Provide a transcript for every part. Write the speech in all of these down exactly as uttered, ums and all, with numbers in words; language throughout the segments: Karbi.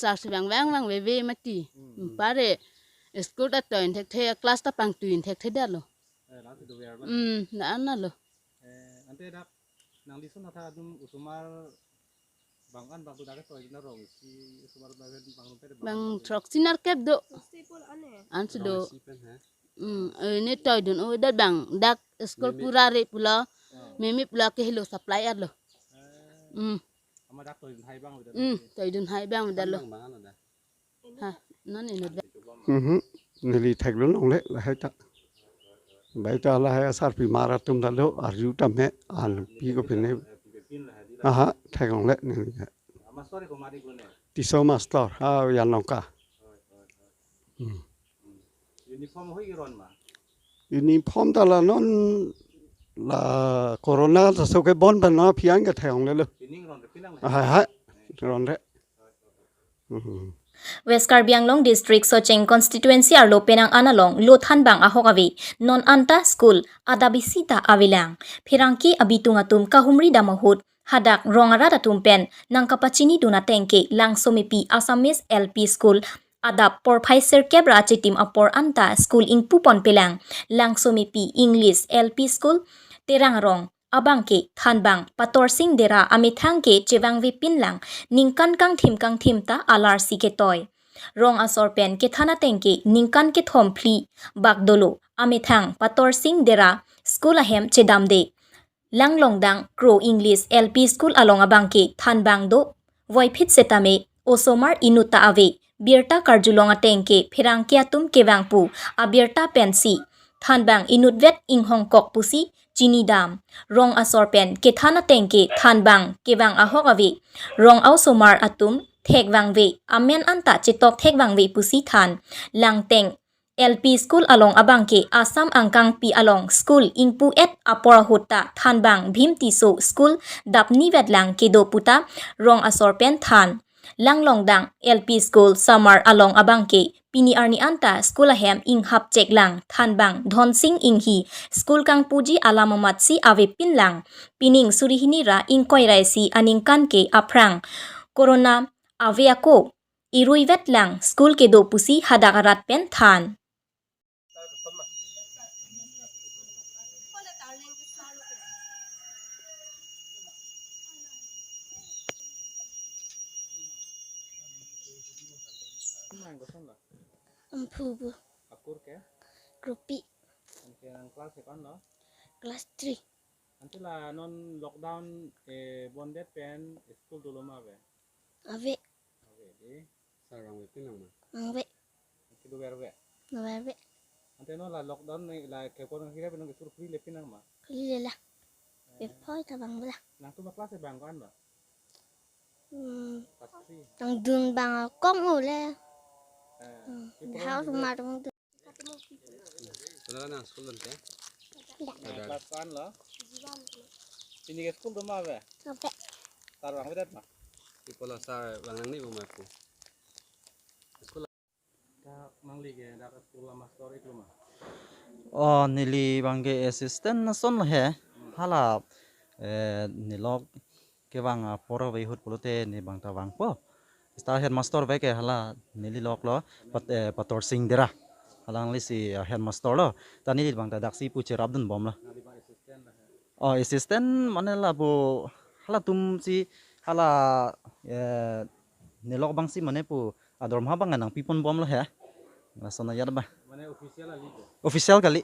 Sar si vang vang vang veve mati. Hmm, hmm. Pare school ta toin thekthe, class ta pangtoin thekthedetlo. Eh, lang si do ver lo. Hmm, na ana lo. Eh, ante dak nangli ason atha adung osomar bang an bang tu dak toidun arong isi osomar bang bang rumpet bang bang an bang tu. Throk sinar kep do. Festival ane. An si do. Rong isi pen, ha? Hmm, eh, ne toidun o dat bang dak school meme pura re pulo. Oh. Meme pulo ke helo supply arlo. Eh. Hmm. Ama dak toidun hai bang udah. Hmm, toidun hai bang udah lo. Bang bang ano dah. Ha, non inut vet. Mhm. Neli theklong longle lahai ta. Bai ta lahai asarpimar atum ta do arju tame an pi ko pine. Aha, theklongle neli. Tisso mastor, ha, Yanlongka. Hmm. Uniform hoi ron ma? Uniform ta la non la corona ta so ke bon ban na phian ke theklonglelo. Pining ron re pinang le. Aha, ha. Ron re. Mhm. West Karbi Anglong District Socheng Constituency arlo penang an along lo thanbang ahok ave, non anta school adap isi ta avelang. Pherangke abitung atum kahumri dam ahut hadak rong arat atum pen nangkapachinidun ateng ke Langsomepi Assamese L P School adap porphai sirkep ra achitim apor anta school ingpupon pelang. Langsomepi English L P School Terang arong abangke thanbang Patorsing Dera amethang ke chevangvepinlang, ningkan kangthim kangthim ta alarsi ketoi. Rong asor pen kethan ateng ke ningkan kethom phli bak dolo amethang Patorsing Dera school ahem chedamde. Langlongdang Kro English L P School along abangke thanbang do. Voiphit setame osomar inut ta ave. Birta karjulong ateng ke pherangke atum kevang pu abirta pensi thanbang inutvet inghongkok pusi chinidam. Rong asor pen kethan ateng ke thanbang kevang ahok ave. Rong a-osomar atum thekvangve, amen anta chetok thekvangve pusi than. Langteng L P School along abangke Assam angkangpi along school ingpu-et apor ahut ta thanbang Bhim Tisso School dapni vetlang kedo puta rong asor pen than. Langlongdang L P School Samar along abangke pini arni anta school ahem inghap cheklang, thanbang Dhonsing Inghi school kangpuji alam amatsi avepinlang. Pining suri hini ra ingkoi ra isi aningkan ke aphrang corona ave ako, iruivetlang school kedo pusi hadak arat pen than. Amphu bu. Akur ke? Grupi. Anke nang class ke-an lo? Class three. Ante la non lockdown, eh, bondet pen school dolo ma ave? Ave. Ave di. Sar vangvepinang ma? Vangve. Ante doverve? Doverve. Ante non la lockdown ne la kekor nang kira pen non ke sur free le pinang ma? Free le la. Eh. Pe phoi ta bang bela. Nangtum class bang ko-an ba? Hmm. Class three. Nangdun bang akong ole. Eh, hmm. Ipro hau nang sumar bang. Wala nang school dun ke? Class one lo? Pini ke school doma ave? Ave. Sar vangvedet ma? Ipo la sar vang nangni boma pu. School. Dak nangli ke dak school a-master iklo ma? Oh, neli bang ke assistant ason lo he. Hmm. Hala, eh, nelok kevang apor ave ahut pulote ne bang ta vangpo. Star headmaster ave ke hala neli lok lo, Pat-, eh, Patorsing Dera. Hala nangli si, eh, headmaster lo. Ta neli bang ta daksi pu cherapdun bom lo. Nangli bang assistant lo he? Oh, assistant mane lapu halatum si hala, eh, nelok bang si mane pu adorma bang nangpipon bom lo he. Lason ajat ba. Mane official kali ko? Official kali.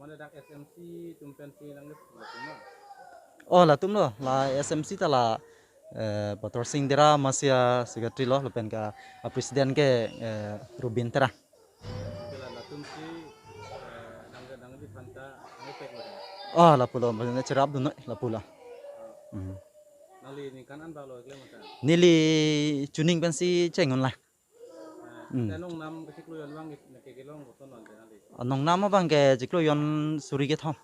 Mane dak S M C atum pensi nang latum ma? Oh, latum lo, la S M C ta la, eh, Patorsing Dera amatsi a-secretary lo, lapen ke a-president ke, eh, Rubin Terang. Oke la, latum si, eh, nang, nangli aphan ta nangpek lo. Oh, lapu lo, maksudnya cherapdun noi, lapu lo. Hmm. Nangli ningkan an bak lo keklem ta? Neli chuning pensi chengun la. Hmm. Te nongnam kachiklo jon abang ke, ke kelong koson non te nangli? Nongnam abang ke chiklo jon suri kethom.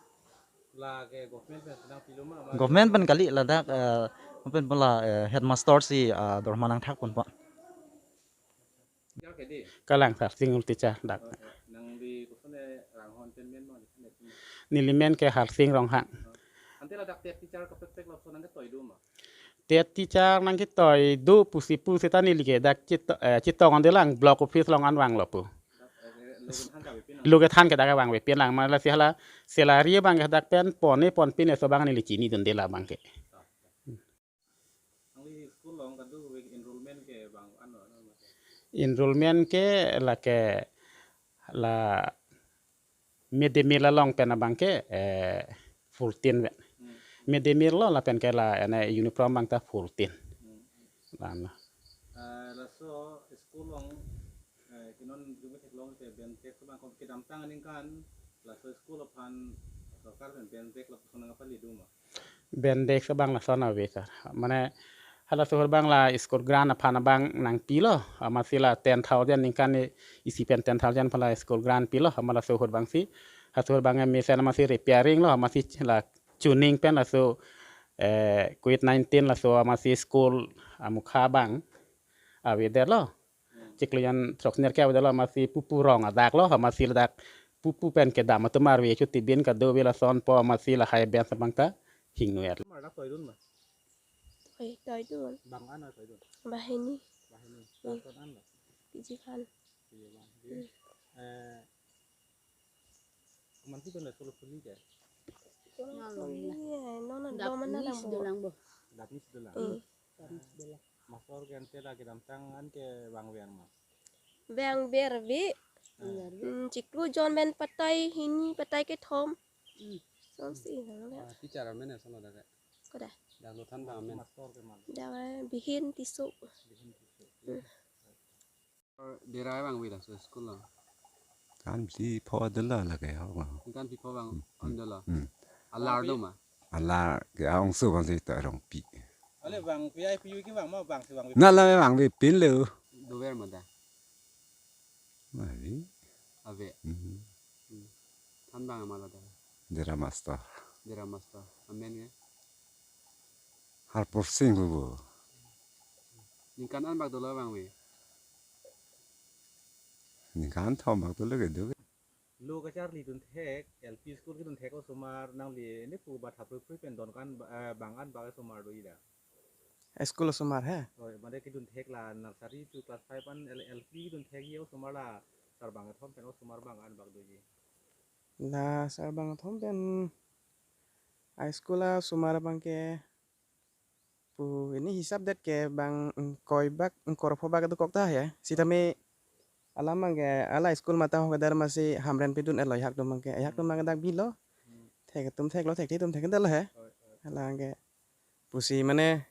La ke government pen si nangpilo ma, ma? Government pen kali ladak, eh, pen pula, eh, headmaster si, ah, dorma nangthakponpo. Teacher ke di? Kalang sar, single teacher dak. Nangli koson ne ranghon pen men ma, ne pen? Neli men ke Harsing Ronghang. Ante ladak te teacher kapekpek lapuson nangketoi do ma? TET teacher nangketoi do pusi pu seta neli ke dak chito-, eh, chetong-un-elang block office along an vanglo pu. Lo kethan ke dak vangvepin lang, ma lasi hala salary abang ke dak pen pon-e ponpin-e aso abang neli chinidunde labang ke. Nangli school along kado enrollment ke bang ano ano mate? Enrollment ke lake la mid day meal along pen abang ke, eh, fourteen pen. Hmm. Mid day meal lo lapen ke la ene uniform abang ta fourteen. Hmm. Lana. Eh, laso school along, eh, ke non jumit theklong ke bentek abang ke kedamtang aningkan laso school aphan sorkar pen bentek lapuson nangpali do ma? Bentek abang lason ave sir. Mane halaso ahut abang la school grant aphan abang nangpilo, amatsi la ten thousand ningkan isi pen ten thousand aphan la school grant pilo, amat laso ahut abangsi, halaso ahut abang mesen amatsi repairing lo, amatsi la chuning pen laso, eh, covid nineteen laso amatsi school amukha abang avedetlo. Chiklo jan throknerke avedetlo, amatsi pupu rong adak lo, amatsi ladak pupu pen kedam atum arve chotibin kadokave lasonpo, amatsi lahai bench abang ta hingnover. Mar dak toidun ma? Oi, toidun. Bang ano toidun? Banghini. Banghini. Hmm. Lason anlo? P G Khan. Iya, Bang. Hmm. Eh, komansi pen school phuli ke? School phuli, eh, non non Dapni dong mana si dong dolang bo. Dapni si dolang. Hmm. Dapni si dolang. Mastor ke ante la kedamtang an ke vangver ma? Vangverve. Hmm. Hmm, chiklo jon pen patai hini, patai kethom. Hmm. Sonsi, ah, teacher amen ya, sono dak ke? Koda? Dak lo than bang amen. Mastor ke ma? Dak, eh, Bihin Tisso. Bihin Tisso. Hmm. Dera vangve laso school along? Kan si pho dela lake ho. Kan si pho vang Hmm, hmm, on dela. Hmm. Alar do ma? Alar ke aongso kan si ta rong pi. Ale vangve ai pi ke vang ma, vangsi vangve. Na la vangvepin lo. Dover ma da? Mari. Ave. Hmm. Hmm. Than bang ma ladak? Dera mastor. Dera mastor. Amen ke? Harpur Singh pu bo. Ningkan an bak dolo vangve? Ningkan thom bak dolo kedo. Lo kacharlidun thek, L P school kedun thek osomar nangli ne pu ba thap pui pui pen don kan ba, eh, bang an bak osomar do ida? School osomar he? Oh, mane kedun thek la nursery to class five an L-, L P kedun thek ye osomar la sarbang kethom pen osomar bang an bak doji? La sarbang kethom pen high school asomar abang ke pu ini hisap det ke bang ingkoi bak, ingkoi ra pho bak dokok ta he. Sitame alam abang ke hala school mate ho kedar masi Hamren pedun elo, ehak atum abang ke, ehak atum abang ke dak bilo. Hmm. Thek atum theklo, thekthe atum thekthe lo he. Oi, oi. Hala abang ke pusi mane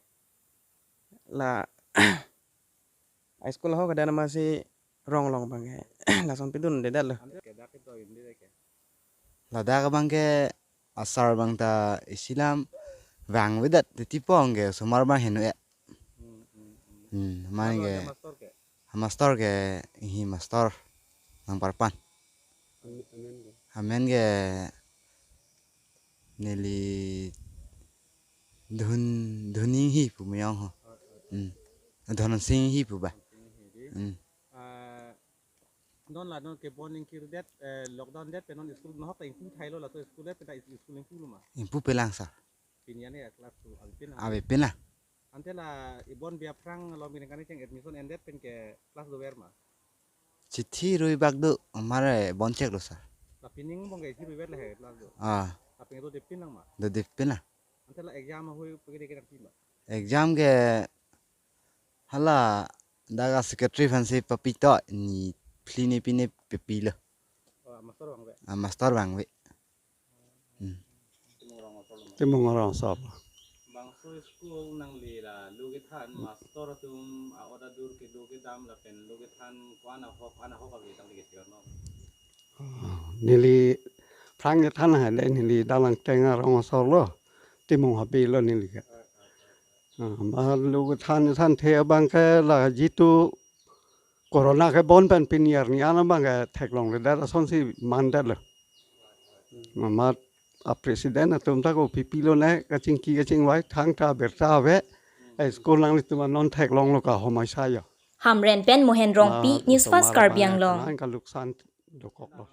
la high school ho kedar masi rong along abang ke lason pedundedet lo. Ante ke dak ke to indi ke? Ladak abang ke asar abang ta isilam vangvedet, titi pong ke osomar abang heno ya. Hmm, hmm, hmm. Hmm, mane ke mastor ke? Mastor ke hi mastor nang parpan. Amen, amen ke? Amen ke neli Dhun, Dhuning hi pu meyong ho. Hmm. Dhun Sing hi pu ba. Hmm. Ah, non la non ke bon ingkir det, eh, lockdown det pen non school nohok ta ingpu thailo, laso school det pen ta is-, school ingpu lo ma? Ingpupe lang sir. Pini an ke class two avepin lang. Avepin lang. Ante la ibon bi aphrang along bini kani cheng admission endet pen ke class dover ma? Chithi rui bak do, mare bon chek lo sir. La pining bong ke chithi rui vet le he class do. Ah. La ping do depin lang ma? Do depin lang. Ante la exam ahui pagi de ke nangpi ma? Exam ke hala dak a secretary aphan si papi to, ni phli ni pine papi lo. Oh, master vangve? Ah, master vangve. Hmm. Timung Rongso. Bangso school nangli la lo kethan master atum a-order dur kedo kedam lapen lo kethan ko-an ahok, ko-an ahok ave tangte ke tiga no. Ah, neli phrang kethan ha le neli dalang tenga Rongso lo. Timung Habe lo neli ke. Ah, ma lo kethan than the abang ke la jitu corona ke bon pen pini arni an abang ke theklongledet asonsi mandetlo. Mamat a president atum ta kopi pilo ne kachingki kachingvai thangta birta ave. School nanglitum non theklonglo ka homai sa ya. Hamren pen Mohen Rongpi, ma News Fast osomar Karbi abang Anglong. Nang kaluksan dokoklo.